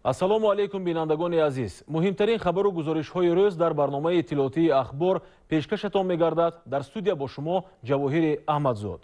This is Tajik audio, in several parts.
Ассалому алайкум, бинандагони азиз. Муҳимтарин хабару гузоришҳои рӯз дар барномаи иттилоотии Ахбор пешкашатон мегардад. Дар студия бо шумо Ҷавоҳири Аҳмадзод.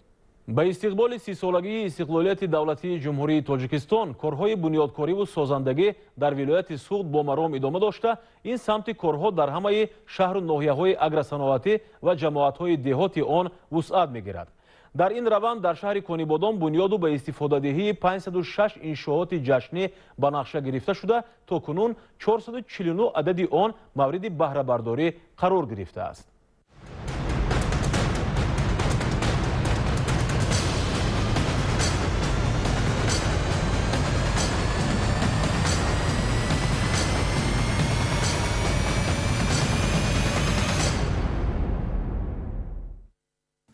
Ба истиқболи 30-солагии истиқлолияти давлатии Ҷумҳурии Тоҷикистон корҳои бунёдкориву созандагӣ дар вилояти Суғд бо маром идома дошта, ин самти корҳо дар ҳамаи шаҳру ноҳияҳои агросаноатӣ ва ҷамоатҳои деҳоти он вусъат мегирад. Дар ин раванд дар шаҳри Конибодом бунёду ба истифодадиҳии 506 иншооти ҷашнӣ ба нақша гирифта шуда, то кунун 449 адади он мавриди баҳрабардорӣ қарор гирифтааст.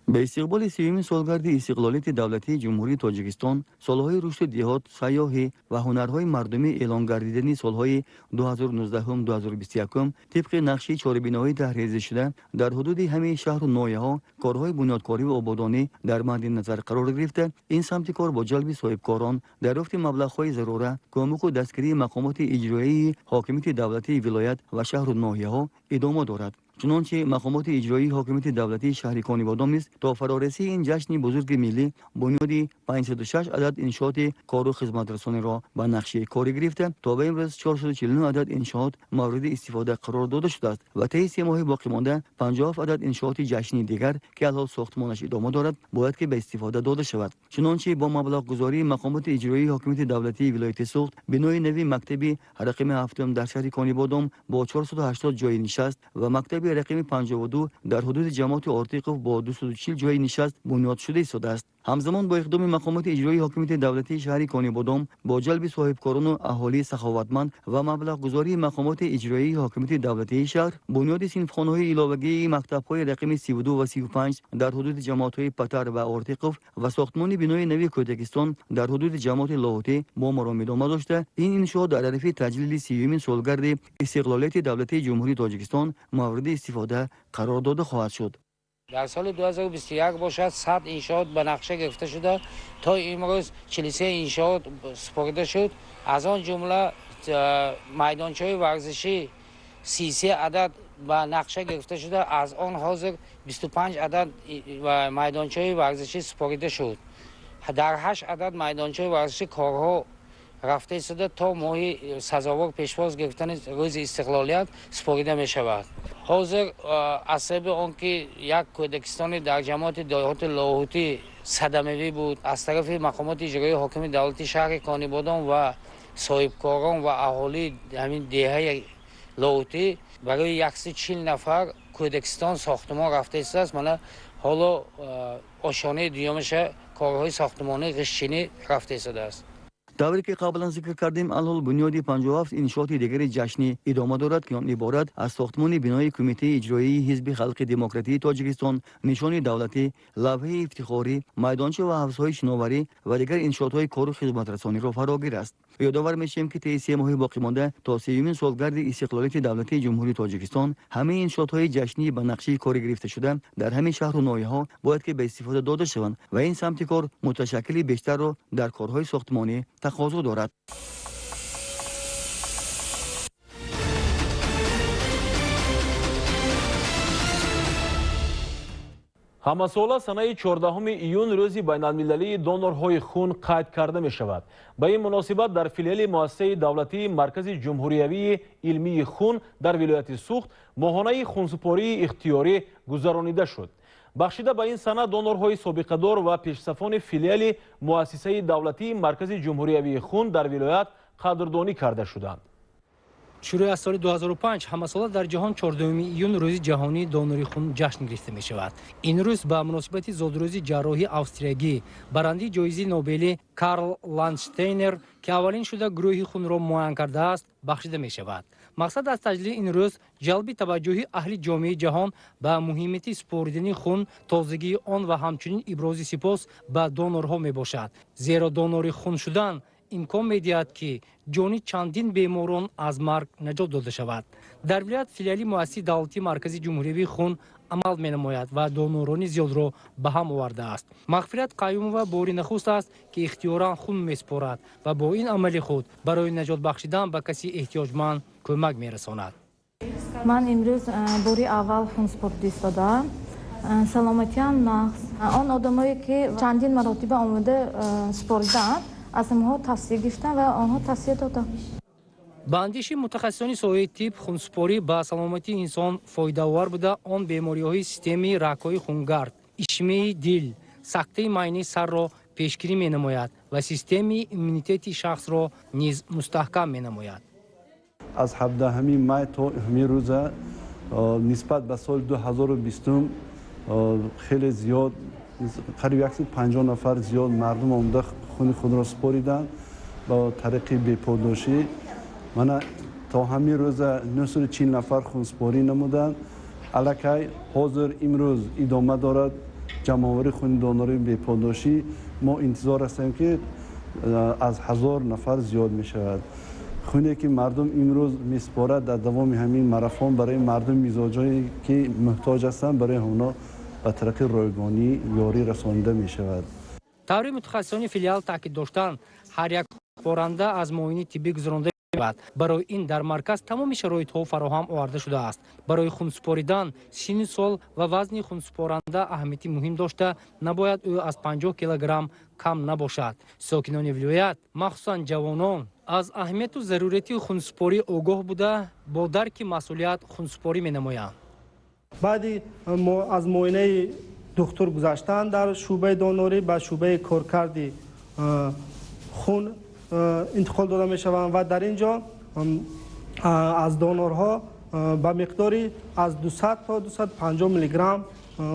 Ба истиқболи 30-юмин солгарди истиқлолияти давлатии Ҷумҳурии Тоҷикистон, солҳои рушди деҳот, сайёҳӣ ва ҳунарҳои мардумӣ эълон гардидани солҳои 2019-2021 тибқи нақши чорабиноҳои таҳриршуда дар ҳудуди ҳамаи шаҳру ноҳияҳо корҳои бунёдкориву ободонӣ дар мадди назар қарор гирифта, ин самти кор бо ҷалби соҳибкорон, дарёфти маблағҳои зарура, кӯмаку дастгирии мақомоти иҷроияи ҳокимияти давлатии вилоят ва шаҳру ноҳияҳо идома дорад. Чунончи мақомоти иҷроии ҳокимияти давлатии шаҳри Конибодом низ то фарорасии ин ҷашни бузурги миллӣ бунёди 506 адад иншооти кору хизматрасониро ба нақшаи корӣ гирифта, то ба имрӯз 449 адад иншоот мавриди истифода қарор дода шудааст ва таи 3 моҳи боқимонда 57 адад иншооти ҷашнии дигар, ки алҳол сохтмонаш идома дорад, бояд ки ба истифода дода шавад. Чунончи бо маблағгузории мақомоти иҷроии ҳокимияти давлатии вилояти Суғд бинои нави мактаби рақами 7 дар шаҳри Конибодом бо 480 ҷойи нишаст ва мактаби рақами 52 дар ҳудуди ҷамоати Ортиқов бо 240 ҷойи нишаст бунёд шуда истодааст. Ҳамзамон бо иқдоми мақомоти иҷроии ҳокимияти давлатии шаҳри Конибодом бо ҷалби соҳибкорону аҳолии саховатманд ва маблағгузории мақомоти иҷроии ҳокимияти давлатии шаҳр бунёди синфхонаҳои иловагии мактабҳои рақами 32 ва 35 дар ҳудуди ҷамоатҳои Патар ва Ортиқов ва сохтмони бинои нави Кӯдакистон дар ҳудуди ҷамоати Лоҳутӣ бо маром идома дошта, ин иншоот дар арафи таҷлили 30-юмин солгарди истиқлолияти давлатии Ҷумҳурии Тоҷикистон мавриди истифода қарор дода хоҳад шуд. Дар соли 2021 бошад 100 иншоот ба нақша гирифта шуда, то имрӯз 43 иншоот супорида шуд. Аз он ҷумла майдончаҳои варзишӣ 33 адад ба нақша гирифта шуда, аз он ҳозир 25 адад майдончаҳои варзишӣ супорида шуд. Дар 8 адад майдончаҳои варзишӣ корҳо рафта истода, то моҳи сазовор пешвоз гирифтани рӯзи истиқлолият супорида мешавад. Ҳозир аз сабаби он ки як кӯдакистони дар ҷамоати деҳоти Лоҳутӣ садамавӣ буд, аз тарафи мақомоти иҷроии ҳокими давлати шаҳри Конибодом ва соҳибкорон ва аҳолии ҳамин деҳаи Лоҳутӣ барои 140 нафар кӯдакистон сохтмон рафта истодааст. Мана ҳоло ошонаи дуюмаша корҳои сохтмонии ғиштчинӣ рафта истодааст. Тавре ки қаблан зикр кардем, алҳол бунёди 57 иншооти дигари ҷашнӣ идома дорад, ки он иборат аз сохтмони бинои Кумитаи иҷроии Ҳизби Халқи Демократии Тоҷикистон, нишони давлатӣ, лавҳаи ифтихорӣ, майдонча ва ҳавзҳои шиноварӣ ва дигар иншоотҳои кору хизматрасониро фарогир аст. Ёдовар мешавем, ки таи 3 моҳи боқимонда то 30-юмин солгарди истиқлолияти давлатии Ҷумҳурии Тоҷикистон ҳамаи иншоотҳои ҷашнӣ ба нақшаи корӣ гирифта шуда дар ҳамаи шаҳру ноҳияҳо бояд ки ба истифода дода шаванд ва ин самти кор муташаккили бештарро дар корҳои сохтмонӣ тақозо дорад. Ҳамасола санаи 14 июн рӯзи байналмилалии донорҳои хун қайд карда мешавад. Ба ин муносибат дар филиали муассисаи давлатии Маркази ҷумҳуриявии илмии хун дар вилояти Суғд моҳонаи хунсупории ихтиёрӣ гузаронида шуд. Бахшида ба ин сана донорҳои собиқадор ва пешсафони филиали муассисаи давлатии Маркази ҷумҳуриявии хун дар вилоят қадрдонӣ карда шуданд. Шурӯъ аз соли 2005 ҳамасола дар ҷаҳон 14 июн рӯзи ҷаҳонии донори хун ҷашн гирифта мешавад. Ин рӯз ба муносибати зодрӯзи ҷарроҳи австриягӣ, барандаи ҷоизаи Нобелӣ Карл Ландштейнер, ки аввалин шуда гурӯҳи хунро муайян кардааст, бахшида мешавад. Мақсад аз таҷлили ин рӯз ҷалби таваҷҷӯҳи аҳли ҷомеаи ҷаҳон ба муҳимияти супоридани хун, тозагии он ва ҳамчунин ибрози сипос ба донорҳо мебошад. Зеро донори хун шудан имкон медиҳад, ки ҷони чандин беморон аз марг наҷот дода шавад. Дар вилоят филиали муассисаи давлатии маркази ҷумҳуриявии хун амал менамояд ва донорони зиёдро ба ҳам овардааст. Мағфират Қаюмова бори нахуст аст, ки ихтиёран хун месупорад ва бо ин амали худ барои наҷот бахшидан ба каси эҳтиёҷманд кӯмак мерасонад. Ман имрӯз бори аввал хун супурда истодаам. Саломатиам нағз. Он одамое, ки чандин маротиба омода супоридаанд, аз онҳо тавсия гирифтам ва онҳо тавсия доданд. Ба андеши мутахассисони соҳаи тиб, хунсупорӣ ба саломатии инсон фоидаовар буда, он бемориҳои системаи рагҳои хунгард, ишемияи дил, сактаи майнаи сарро пешгирӣ менамояд ва системаи иммунитети шахсро низ мустаҳкам менамояд. Аз 17 май то ҳамин рӯза нисбат ба соли 2020 хеле зиёд, қариб 150 нафар зиёд мардум омада хуни худро супориданд ба тариқи беподошӣ. Мана то ҳамин рӯза 940 нафар хунсупорӣ намуданд. Аллакай ҳозир имрӯз идома дорад ҷамъоварии хуни донории беподошӣ. Мо интизор ҳастем, ки аз 1000 нафар зиёд мешавад. Хуне ки мардум имрӯз месупорад, дар давоми ҳамин марафон барои мардум, мизоҷое ки муҳтоҷ ҳастанд, барои онҳо ба тариқи ройгонӣ ёрӣ расонида мешавад. Таври мутахассисони филиал таъкид доштанд, ҳар як хунсупоранда аз муоини тиббӣ гузаронда мешавад. Барои ин дар марказ тамоми шароитҳо фароҳам оварда шудааст. Барои хунсупоридан синну сол ва вазни хунсупоранда аҳамияти муҳим дошта, набояд ӯ аз 50 килограмм кам набошад. Сокинони вилоят, махсусан ҷавонон, аз аҳамияту зарурияти хунсупорӣ огоҳ буда, бо дарки масъулият хунсупорӣ менамоянд. Баъди аз муоинаи духтур гузаштан дар шӯъбаи донорӣ ба шӯъбаи коркарди хун интиқол дода мешаванд ва дар ин ҷо аз донорҳо ба миқдори аз 200 то 250 миллиграмм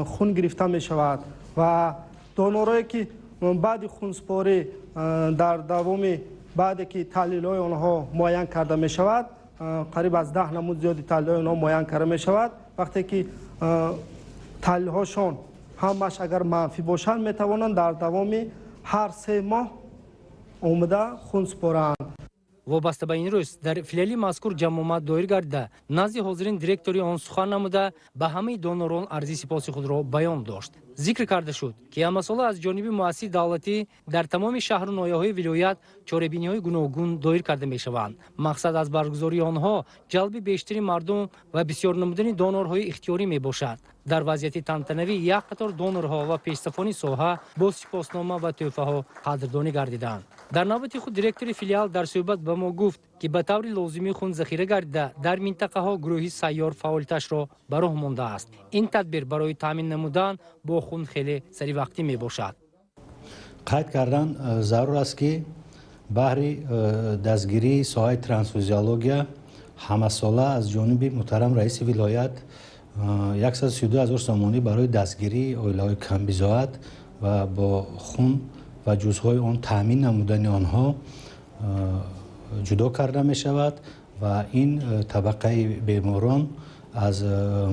хун гирифта мешавад ва донорҳое, ки баъди хунсупорӣ дар давоми баъде ки таҳлилҳои онҳо муайян карда мешавад, қариб аз 10 намуд зиёди таҳлилҳои онҳо муайян карда мешавад, вақте ки таҳлилҳошон ҳамаш агар манфӣ бошанд, метавонанд дар давоми ҳар 3 моҳ омада хун супоранд. Вобаста ба ин рӯз дар филиали мазкур ҷамъомад доир гардида, назди ҳозирин директори он сухан намуда, ба ҳамаи донорон арзи сипоси худро баён дошт. Зикр карда шуд, ки ҳамасола аз ҷониби муассисаи давлатӣ дар тамоми шаҳру ноҳияҳои вилоят чорабиниҳои гуногун доир карда мешаванд. Мақсад аз баргузории онҳо ҷалби бештари мардум ва бисёр намудани донорҳои ихтиёрӣ мебошад. Дар вазъияти тантанавӣ як қатор донорҳо ва пешсафони соҳа бо сипоснома ва тӯҳфаҳо қадрдонӣ гардиданд. Дар навбати худ директори филиал дар суҳбат ба мо гуфт, ки ба таври лозимӣ хун захира гардида, дар минтақаҳо гурӯҳи сайёр фаъолияташро ба роҳ мондааст. Ин тадбир барои таъмин намудан бо хун хеле саривақтӣ мебошад. Қайд кардан зарур аст, ки баҳри дастгирии соҳаи трансфузиология ҳамасола аз ҷониби муҳтарам раиси вилоят 132 ҳазор сомонӣ барои дастгирии оилаҳои камбизоат ва бо хун ва ҷузъҳои он таъмин намудани онҳо ҷудо карда мешавад ва ин табақаи беморон аз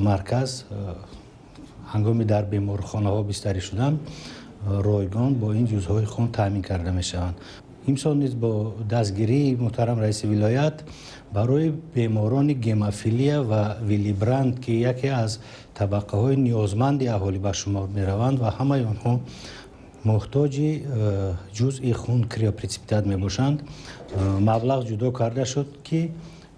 марказ ҳангоми дар беморхонаҳо бистарӣ шудан ройгон бо ин ҷузъҳои хун таъмин карда мешаванд. Имсол низ бо дастгирии муҳтарам раиси вилоят барои беморони гемофилия ва Вилибранд, ки яке аз табақаҳои ниёзманди аҳолӣ ба шумор мераванд ва ҳамаи онҳо муҳтоҷи ҷузъи хун криопреципитат мебошанд, маблағ ҷудо карда шуд, ки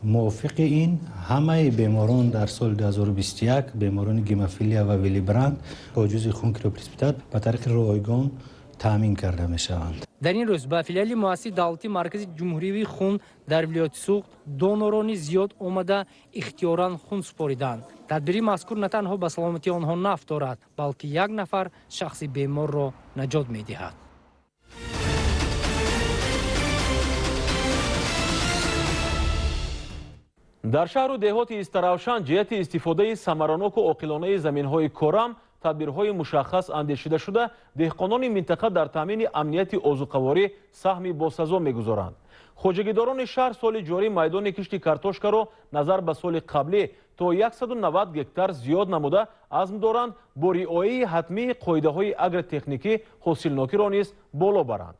мувофиқи ин ҳамаи беморон дар соли 2021, беморони гемофилия ва Вилибранд, бо ҷузъи хун криопреципитат ба тариқи ройгон таъмин карда мешаванд. Дар ин рӯз ба филиали муассисаи давлатии маркази ҷумҳуриявии хун дар вилояти Суғд донорони зиёд омада, ихтиёран хун супориданд. Тадбири мазкур на танҳо ба саломатии онҳо нафъ дорад, балки як нафар шахси беморро наҷот медиҳад. Дар шаҳру деҳоти Истаравшан ҷиҳати истифодаи самараноку оқилонаи заминҳои корам тадбирҳои мушаххас андешида шуда, деҳқонони минтақа дар таъмини амнияти озуқаворӣ саҳми босазо мегузоранд. Хоҷагидорони шаҳр соли ҷорӣ майдони кишти картошкаро назар ба соли қаблӣ то 190 гектар зиёд намуда, азм доранд бо риояи ҳатмии қоидаҳои агротехникӣ ҳосилнокиро низ боло баранд.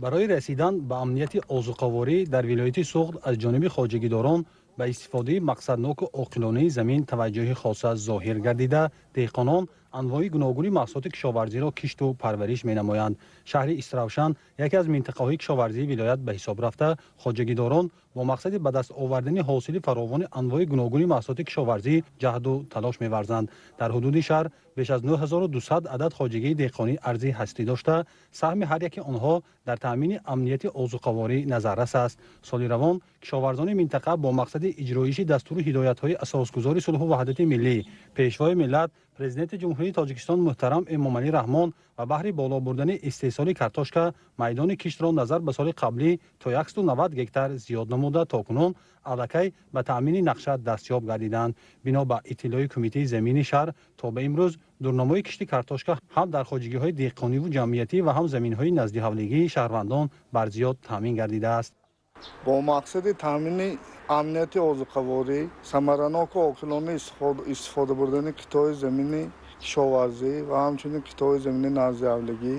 Барои расидан ба амнияти озуқаворӣ дар вилояти Суғд аз ҷониби хоҷагидорон ба истифодаи мақсадноку оқилонаи замин таваҷҷӯҳи хоса зоҳир гардида, деҳқонон анвои гуногуни маҳсулоти кишоварзиро кишту парвариш менамоянд. Шаҳри Истаравшан яке аз минтақаҳои кишоварзии вилоят ба ҳисоб рафта, хоҷагидорон бо мақсади ба даст овардани ҳосили фаровони анвои гуногуни маҳсулоти кишоварзӣ ҷаҳду талош меварзанд. Дар ҳудуди шаҳр беш аз 9200 адад хоҷагии деҳқонӣ арзи ҳастӣ дошта, саҳми ҳар яки онҳо дар таъмини амнияти озуқаворӣ назаррас аст. Соли равон кишоварзони минтақа бо мақсади иҷроиши дастуру ҳидоятҳои асосгузори сулҳу ваҳдати миллӣ, пешвои миллат, президенти Ҷумҳурии Тоҷикистон муҳтарам Эмомалӣ Раҳмон ва баҳри боло бурдани истеҳсоли картошка майдони киштро назар ба соли қаблӣ то 190 гектар зиёд намуда, то кунун аллакай ба таъмини нақша дастёб гардиданд. Бино ба иттилои кумитаи замини шаҳр, то ба имрӯз дурнамои кишти картошка ҳам дар хоҷагиҳои деҳқониву ҷамъиятӣ ва ҳам заминҳои наздиҳавлигии шаҳрвандон барзиёд таъмин гардидааст. Бо мақсади таъмини амнияти озуқаворӣ, самараноку оқилона истифода бурдани қитъои замини кишоварзӣ ва ҳамчунин қитъои замини наздиҳавлигӣ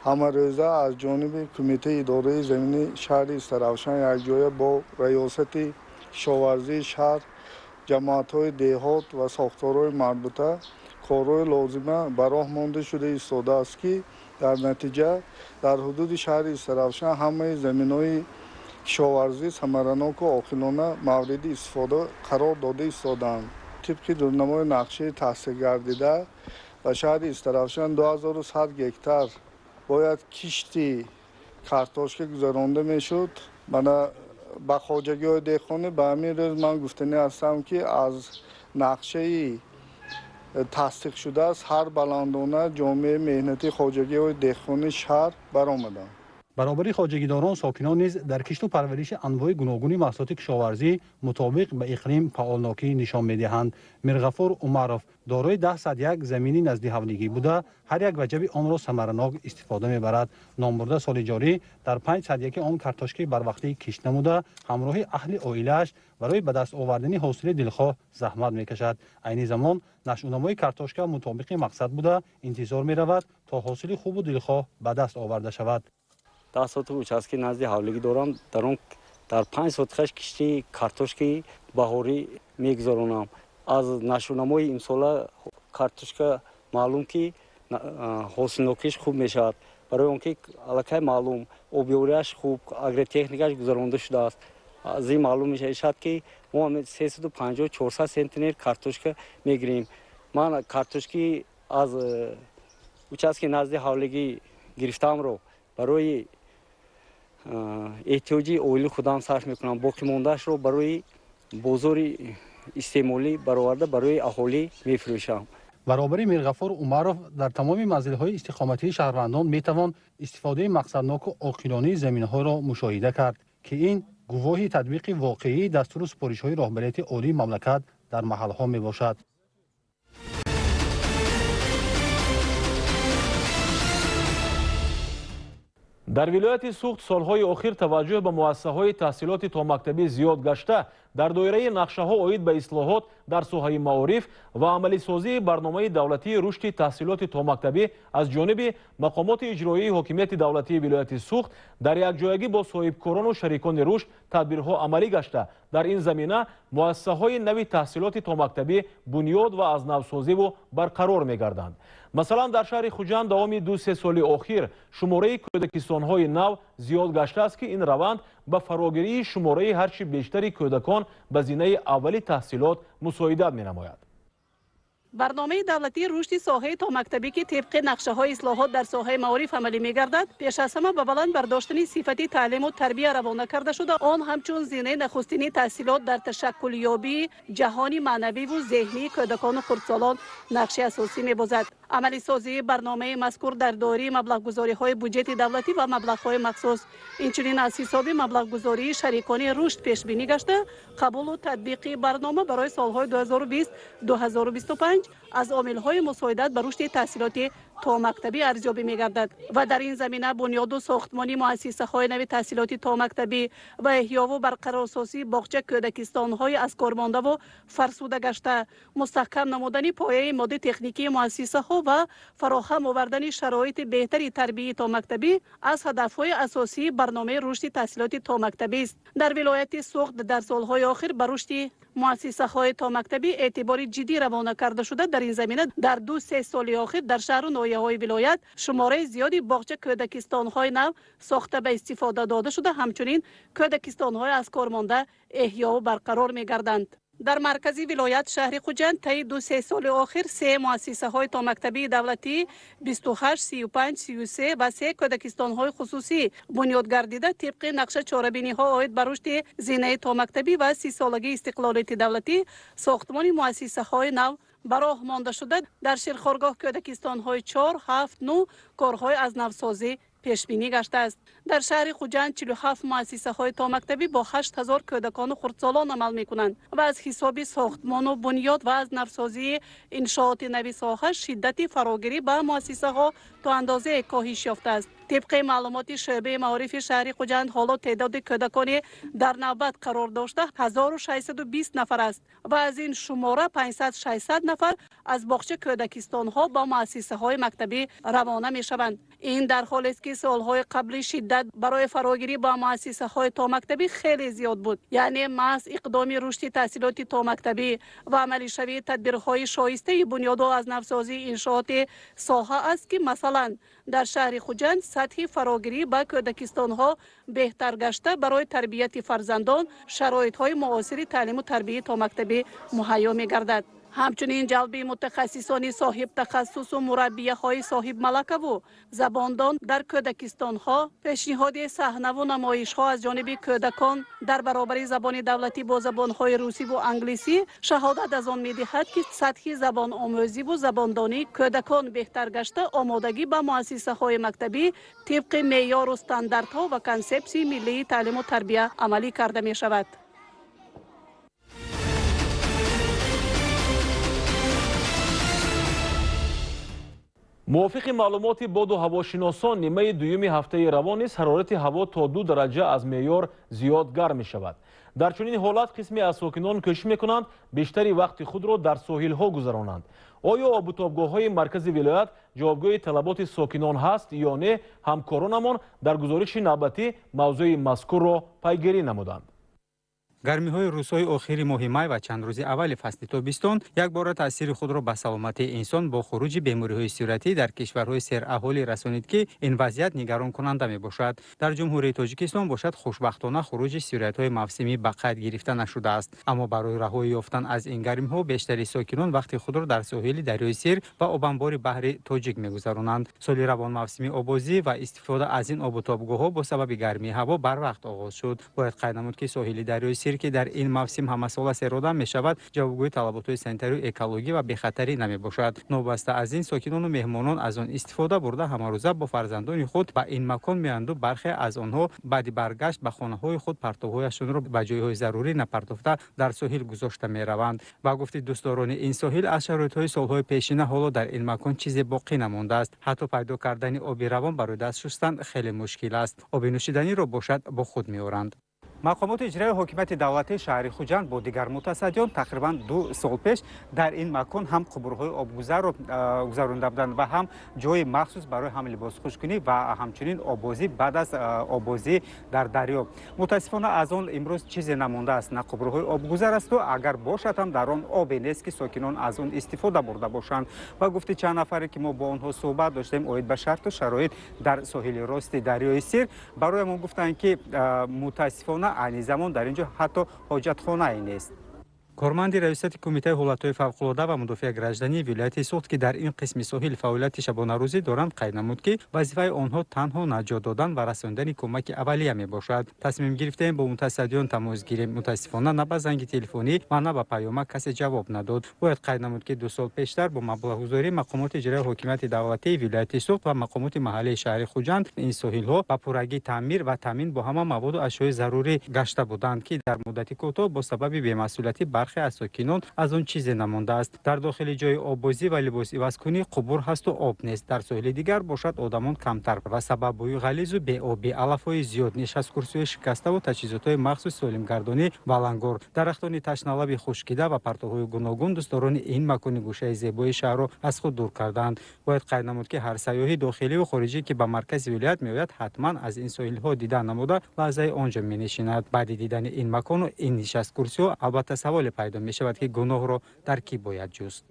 ҳамарӯза аз ҷониби кумитаи идораи замини шаҳри Истаравшан якҷоя бо раёсати кишоварзии шаҳр, ҷамоатҳои деҳот ва сохторҳои марбута корҳои лозима ба роҳ монда шуда истодааст, ки дар натиҷа дар ҳудуди шаҳри Истаравшан ҳамаи заминҳои кишоварзӣ самараноку оқилона мавриди истифода қарор дода истодаанд. Тибқи дурнамои нақшаи таҳсилгардида ба шаҳри Истаравшан 2100 гектар бояд кишти картошка гузаронда мешуд. Мана ба хоҷагиҳои деҳқонӣ ба ҳамин рӯз ман гуфтанӣ ҳастам, ки аз нақшаи тасдиқшудааст ҳар баландона ҷомеаи меҳнатии хоҷагиҳои деҳқонии шаҳр баромаданд. Баробари хоҷагидорон сокинон низ дар кишту парвариши анвои гуногуни маҳсулоти кишоварзӣ мутобиқ ба иқлим фаъолнокӣ нишон медиҳанд. Мирғафур Умаров дорои 10 як замини наздиҳавлигӣ буда, ҳар як ваҷаби онро самаранок истифода мебарад. Номбурда соли ҷорӣ дар 5 яки он картошкаи барвақтӣ кишт намуда, ҳамроҳи аҳли оилааш барои ба даст овардани ҳосили дилхоҳ заҳмат мекашад. Айни замон нашъунамои картошка мутобиқи мақсад буда, интизор меравад, то ҳосили хубу дилхоҳ ба даст оварда шавад. 10 сотих участки назди ҳавлигӣ дорам. Дар он дар 5 сотихаш кишти картошкаи баҳорӣ мегузаронам. Аз нашъунамои имсола картошка маълум, ки ҳосилнокиш хуб мешавад, барои он ки аллакай маълум обёрияш хуб, агротехникаш гузаронда шудааст. Аз ин маълум мешавад, ки мо 350-400 центнер картошка мегирем. Ман картошки аз участки назди ҳавлигӣ гирифтаамро барои эҳтиёҷи оили худам сарф мекунам, боқимондаашро барои бозори истеъмолӣ бароварда, барои аҳолӣ мефурӯшам. Баробари Мирғафур Умаров дар тамоми манзилҳои истиқоматии шаҳрвандон метавон истифодаи мақсадноку оқилонаи заминҳоро мушоҳида кард, ки ин гувоҳи татбиқи воқеии дастуру супоришҳои роҳбарияти олии мамлакат дар маҳалҳо мебошад. Дар вилояти Суғд солҳои охир таваҷҷӯҳ ба муассисаҳои таҳсилоти томактабӣ зиёд гашта, дар доираи нақшаҳо оид ба ислоҳот дар соҳаи маориф ва амалисозии барномаи давлатии рушди таҳсилоти томактабӣ аз ҷониби мақомоти иҷроии ҳокимияти давлатии вилояти Суғд дар якҷоягӣ бо соҳибкорону шарикони рушд тадбирҳо амалӣ гашта, дар ин замина муассисаҳои нави таҳсилоти томактабӣ бунёд ва аз навсозиву барқарор мегарданд. Масалан, дар шаҳри Хуҷанд давоми 2-3 соли охир шумораи кӯдакистонҳои нав зиёд гаштааст, ки ин раванд ба фарогирии шумораи ҳарчи бештари кӯдакон ба зинаи аввали таҳсилот мусоидат менамояд. Барномаи давлатии рушди соҳаи томактабӣ, ки тибқи нақшаҳои ислоҳот дар соҳаи маориф амалӣ мегардад, пеш аз ҳама ба баланд бардоштани сифати таълиму тарбия равона карда шуда, он ҳамчун зинаи нахустини таҳсилот дар ташаккулёбии ҷаҳони маънавиву зеҳнии кӯдакону хурдсолон нақши асосӣ мебозад. Амалисозии барномаи мазкур дар доираи маблағгузориҳои буҷети давлатӣ ва маблағҳои махсус, инчунин аз ҳисоби маблағгузории шарикони рушд пешбинӣ гашта, қабулу татбиқи барнома барои солҳои 2020-2025 аз омилҳои мусоидат ба рушди таҳсилоти томактабӣ арзёбӣ мегардад ва дар ин замина бунёду сохтмони муассисаҳои нави таҳсилоти томактабӣ ва эҳёву барқарорсозии боғча кӯдакистонҳои аз кормондаву фарсуда гашта, мустаҳкам намудани пояи моддии техникии муассисаҳо ва фароҳам овардани шароити беҳтари тарбияи томактабӣ аз ҳадафҳои асосии барномаи рушди таҳсилоти томактабист. Дар вилояти Суғд дар солҳои охир ба рушди муассисаҳои томактабӣ эътибори ҷиддӣ равона карда шуда, дар ин замина дар 2-3 соли охир дар шаҳру ноҳияҳои вилоят шумораи зиёди боғча кӯдакистонҳои нав сохта ба истифода дода шуда, ҳамчунин кӯдакистонҳои аз кор монда эҳёву барқарор мегарданд. Дар маркази вилоят шаҳри Хуҷанд таи 2-3 соли охир 3 муассисаҳои томактабии давлатӣ 28, 35, 33 ва 3 кӯдакистонҳои хусусӣ бунёд гардида, тибқи нақша чорабиниҳо оид ба рушди зинаи томактабӣ ва 30-солагии истиқлолияти давлатӣ сохтмони муассисаҳои нав ба роҳ монда шуда, дар Ширхоргоҳ кӯдакистонҳои 4, 7, 9 корҳои аз навсозӣ пешбинӣ гаштааст. Дар шаҳри Хуҷанд 47 муассисаҳои томактабӣ бо 8000 кӯдакону хурдсолон амал мекунанд ва аз ҳисоби сохтмону бунёд ва аз навсозии иншооти нави соҳа шиддати фарогирӣ ба муассисаҳо то андозае коҳиш ёфтааст. Тибқи маълумоти шӯъбаи маорифи шаҳри Хуҷанд ҳоло теъдоди кӯдакони дар навбат қарор дошта 1620 нафар аст ва аз ин шумора 560 нафар аз боғча кӯдакистонҳо ба муассисаҳои мактабӣ равона мешаванд. Ин дар ҳолест ки солҳои қабли шиддат барои фарогирӣ ба муассисаҳои томактабӣ хеле зиёд буд. Яъне маҳз иқдоми рушди таҳсилоти томактабӣ ва амалишавии тадбирҳои шоистаи бунёду аз навсозии иншооти соҳа аст ки масалан дар шаҳри Хуҷанд сатҳи фарогирӣ ба кӯдакистонҳо беҳтар гашта, барои тарбияти фарзандон шароитҳои муосири таълиму тарбияи томактабӣ муҳайё мегардад. Ҳамчунин ҷалби мутахассисони соҳибтахассусу мураббияҳои соҳибмалакаву забондон дар кӯдакистонҳо, пешниҳоди саҳнаву намоишҳо аз ҷониби кӯдакон дар баробари забони давлатӣ бо забонҳои русиву англисӣ шаҳодат аз он медиҳад, ки сатҳи забономӯзиву забондонии кӯдакон беҳтар гашта, омодагӣ ба муассисаҳои мактабӣ тибқи меъёру стандартҳо ва консепсияи миллии таълиму тарбия амалӣ карда мешавад. Мувофиқи маълумоти боду ҳавошиносон, нимаи дуюми ҳафтаи равон низ ҳарорати ҳаво то 2 дараҷа аз меъёр зиёд гарм мешавад. Дар чунин ҳолат қисме аз сокинон кӯшиш мекунанд бештари вақти худро дар соҳилҳо гузаронанд. Оё обутобгоҳҳои маркази вилоят ҷавобгӯи талаботи сокинон ҳаст ё не, ҳамкоронамон дар гузориши навбатӣ мавзӯи мазкурро пайгирӣ намуданд. Гармиҳои рӯзҳои охири моҳи май ва чанд рӯзи аввали фасли тобистон якбора таъсири худро ба саломатии инсон бо хуруҷи бемориҳои сироятӣ дар кишварҳои сераҳолӣ расонид, ки ин вазъият нигаронкунанда мебошад. Дар Ҷумҳурии Тоҷикистон бошад, хушбахтона хуруҷи сироятҳои мавсимӣ ба қайд гирифта нашудааст. Аммо барои раҳоӣ ёфтан аз ин гармиҳо бештари сокинон вақти худро дар соҳили дарёи Сир ва обанбори баҳри Тоҷик мегузаронанд. Соли равон мавсими обозӣ ва истифода аз ин обутобгоҳҳо бо сабаби гармии ҳаво барвақт оғоз шуд. Бояд қайд намуд, ки соҳили дарёи Сир, ки дар ин мавсим ҳамасола серодам мешавад, ҷавобгӯи талаботҳои санитарию экологӣ ва бехатарӣ намебошад. Новобаста аз ин, сокинону меҳмонон аз он истифода бурда, ҳамарӯза бо фарзандони худ ба ин макон меоянду бархе аз онҳо баъди баргашт ба хонаҳои худ партовҳояшонро ба ҷойҳои зарурӣ напартофта дар соҳил гузошта мераванд. Ба гуфти дӯстдорони ин соҳил, аз шароитҳои солҳои пешина ҳоло дар ин макон чизе боқӣ намондааст. Ҳатто пайдо кардани оби равон барои даст шустан хеле мушкил аст. Оби нӯшиданиро бошад бо худ меоранд. Мақомоти иҷроии ҳокимияти давлатии шаҳри Хуҷанд бо дигар мутасаддиён тақрибан 2 сол пеш дар ин макон ҳам қубурҳои обгузарро гузаронда буданд ва ҳам ҷои махсус барои ҳам либосхушкунӣ ва ҳамчунин оббозӣ баъд аз оббозӣ дар дарё. Мутаассифона аз он имрӯз чизе намондааст. На қубурҳои обгузар асту агар бошад ҳам дар он обе нест, ки сокинон аз он истифода бурда бошанд. Ба гуфти чанд нафаре, ки мо бо онҳо суҳбат доштем оид ба шарту шароит дар соҳили рости дарёи Сир, барои мо гуфтанд, ки мутаассифона айни замон дар ин ҷо ҳатто ҳоҷатхонае нест. Корманди раёсати Кумитаи ҳолатҳои фавқулода ва мудофиаи граждании вилояти Суғд, ки дар ин қисми соҳил фаъолияти шабонарӯзӣ доранд, қайд намуд, ки вазифаи онҳо танҳо наҷот додан ва расондани кӯмаки аввалия мебошад. Тасмим гирифтем бо мутасаддиён тамос гирем. Мутаассифона на ба занги телефонӣ ва на ба паёмак касе ҷавоб надод. Бояд қайд намуд, ки 2 сол пештар бо маблағгузории мақомоти иҷроии ҳокимияти давлатии вилояти Суғд ва мақомоти маҳаллии шаҳри Хуҷанд ин соҳилҳо ба пуррагӣ таъмир ва таъмин бо ҳама маводу ашёи зарурӣ гашта буданд, ки дар муддати кӯтоҳ бо сабаби бемасъулиятӣ бархе аз сокинон аз он чизе намондааст. Дар дохили ҷои оббозӣ ва либосивазкунӣ қубур ҳасту об нест. Дар соҳили дигар бошад одамон камтар ва сабаб бӯи ғализу беобӣ, алафҳои зиёд, нишасткурсиҳои шикаставу таҷҳизотҳои махсуси солимгардонӣ ва лангор. Дарахтони ташналаби хушкида ва партовҳои гуногун дӯстдорони ин макони гӯшаи зебои шаҳрро аз худ дур кардаанд. Бояд қайд намуд, ки ҳар сайёҳи дохиливу хориҷӣ, ки ба маркази вилоят меояд, ҳатман аз ин соҳилҳо дида намуда лаҳзаи он ҷо менишинад. Баъди дидани ин макону ин нишасткурсиҳо албатта саволе пайдо мешавад, ки гуноҳро дар кӣ бояд ҷуст.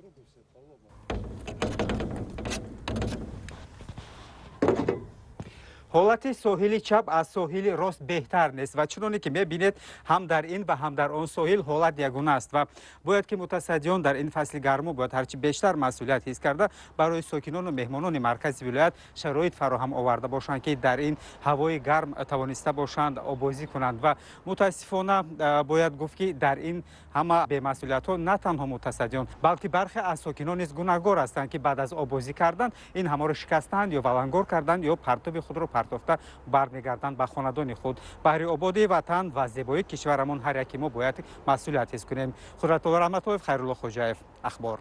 Ҳолати соҳили чап аз соҳили рост беҳтар нест ва чуноне ки мебинед, ҳам дар ин ва ҳам дар он соҳил ҳолат ягона аст ва бояд ки мутасаддиён дар ин фасли гарму бояд ҳарчи бештар масъулият ҳис карда барои сокинону меҳмонони маркази вилоят шароит фароҳам оварда бошанд, ки дар ин ҳавои гарм тавониста бошанд обозӣ кунанд. Ва мутаассифона бояд гуфт, ки дар ин ҳама бемасъулиятҳо на танҳо мутасаддиён, балки бархе аз сокинон низ гунаҳгор ҳастанд, ки баъд аз обозӣ кардан ин ҳамаро шикастанд ё валангор карданд ё партоби худро партофта бармегарданд ба хонадони худ. Баҳри ободии ватан ва зебоии кишварамон ҳар яки мо бояд масъулият ҳис кунем. Қудратулло Раҳматуллоев, Хайрулло Хоҷаев, Ахбор.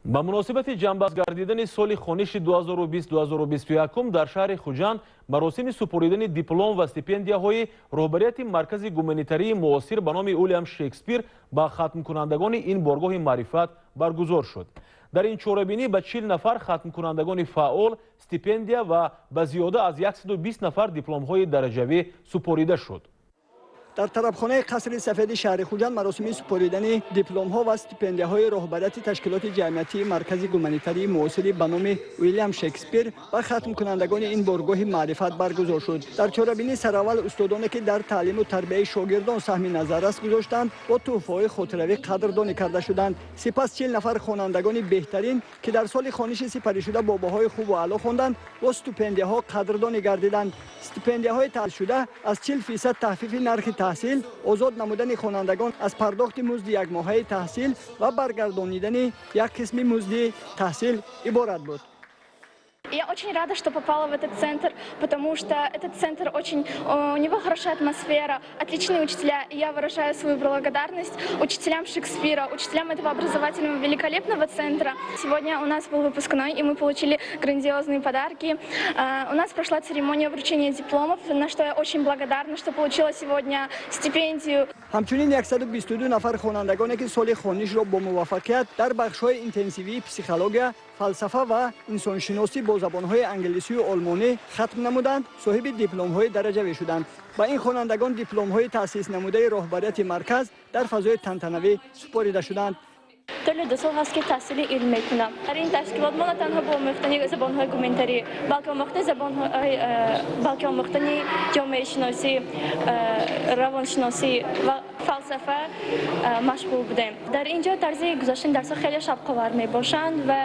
Ба муносибати ҷамъбаст гардидани соли хониши 2020-2021 дар шаҳри Хуҷанд маросими супоридани диплом ва стипендияҳои роҳбарияти маркази гуманитарии муосир ба номи Уильям Шекспир ба хатмкунандагони ин боргоҳи маърифат баргузор шуд. Дар ин чорабинӣ ба 40 нафар хатмкунандагони фаъол стипендия ва ба зиёда аз 120 нафар дипломҳои дараҷавӣ супорида шуд. Дар тарабхонаи қасри сафеди шаҳри Хуҷанд маросими супоридани дипломҳо ва стипендияҳои роҳбарияти ташкилоти ҷамъиятии маркази гуманитарии муосири ба номи Уильям Шекспир ва хатмкунандагони ин боргоҳи маърифат баргузор шуд. Дар чорабинӣ сараввал устодоне, ки дар таълиму тарбияи шогирдон саҳми назаррас гузоштанд, бо тӯҳфаҳои хотиравӣ қадрдонӣ карда шуданд. Сипас 40 нафар хонандагони беҳтарин, ки дар соли хониши сипаришуда бо баҳои хубу аъло хонданд, бо стипендияҳо қадрдонӣ гардиданд. Стипендияҳои таъсисшуда аз 40% тахфифи нархи таҳсил, озод намудани хонандагон аз пардохти музди якмоҳаи таҳсил ва баргардонидани як қисми музди таҳсил иборат буд. Я очень рада, что попала в этот центр, потому что этот центр очень, у него хорошая атмосфера, отличные учителя. И я выражаю свою благодарность учителям Шекспира, учителям этого образовательного великолепного центра. Сегодня у нас был выпускной, и мы получили грандиозные подарки. У нас прошла церемония вручения дипломов, на что я очень благодарна, что получила сегодня стипендию. Ҳамчунин 122 нафар хонандагоне, ки соли хонишро бо муваффақият дар бахшҳои интенсивии психология, фалсафа ва инсоншиносӣ бо забонҳои англисию олмонӣ хатм намуданд, соҳиби дипломҳои дараҷавӣ шуданд. Ба ин хонандагон дипломҳои таъсис намудаи роҳбарияти марказ дар фазои тантанавӣ супорида шуданд. Тӯли 2 сол ҳаст, ки таҳсили илм мекунам. Дар ин ташкилот мо на танҳо бо омӯхтани забонҳои гуманитарӣ, балки омӯхтани забонҳои, балки омӯхтани ҷомеашиносӣ, равоншиносӣ ва фалсафа машғул будем. Дар ин ҷо тарзи гузаштани дарсҳо хеле шавқовар мебошанд ва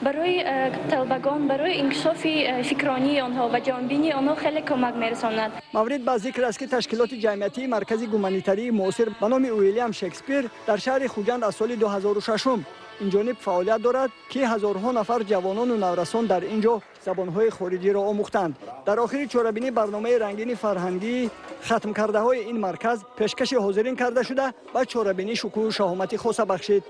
барои талабагон, барои инкишофи фикронии онҳо ва ҷаҳонбинии онҳо хеле кӯмак мерасонад. Маврид ба зикр аст, ки ташкилоти ҷамъиятии маркази гуманитарии муосир ба номи Уильям Шекспир дар шаҳри Хуҷанд аз соли 2006 инҷониб фаъолият дорад, ки ҳазорҳо нафар ҷавонону наврасон дар ин ҷо забонҳои хориҷиро омӯхтанд. Дар охири чорабинӣ барномаи рангини фарҳангии хатмкардаҳои ин марказ пешкаши ҳозирин карда шуда, ба чорабинӣ шукӯҳу шаҳомати хоса бахшид.